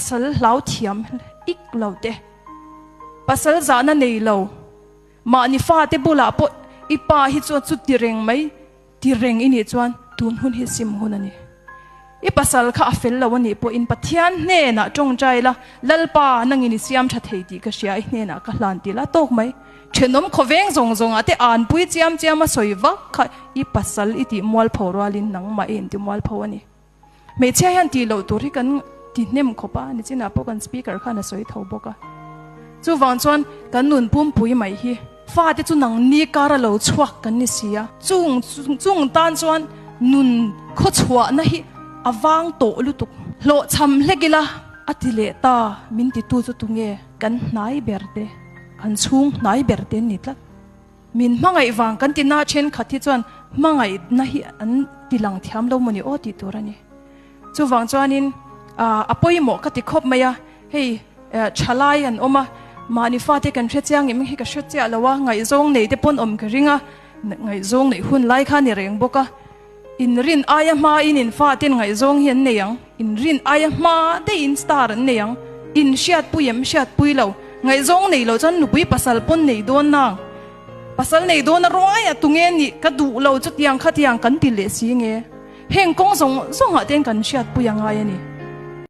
Pasal hlau thiam ik lo te, pasal zahna nei lo, mahni fate bulah pawh i pa hi chuan chu ti reng mai ti reng i nih chuan tun hun hi sim hun a ni. I pasal kha a fel lo a nih pawhin Pathian hnenah tawngtai la, Lalpa nangin i siam tha thei tih ka hria, i hnenah ka hlan ti la tawk mai. Thenawm khawveng zawng zawngah te anpui chiam chiam a sawi vak kha i pasal i tih mualpho rualin nangmah i inti mualpho a ni. Hmeichhia hian tih loh tur hi kan ti hnem khawp a, nichinah pawh kan speaker khan a sawi tho bawk a. Chuvang chuan kan nun pumpui mai hi fate chu nangni kara lo chhuak kan ni si a, chung chung tan chuan nun khawchhuahna hi a vang tawh lutuk. Hlawhchham hlek ila a ti leh ta min titu chu tunge kan hnai ber te, kan chhung hnai ber te an ni tlat. Min hmangaih vang kan ti na thenkhat hi chuan hmangaihna hi an ti lang thiam lo mawni aw tih tur a ni. Chuvang chuanin a pawimawh ka ti khawp mai a, hei thalai an awm a, mahni fate kan hre chiang em hi ka hre chiah lo a, ngaihzawng nei te pawn awm ka ring a, ngaihzawng neih hun lai kha a ni reng bawk a, inrin aia hmain in faten ngaihzawng hi an nei ang, inrin aia hma deihin star an nei ang, in hriatpui em hriatpui lo, ngaihzawng nei lo chuan nupui pasal pawn nei dawn nang, pasal nei dawn a ruai a tunge nih ka duh lo chutiang khatiang kan ti leh si nge, heng kawng zawng zawngah ten kan hriatpui a ngai a ni.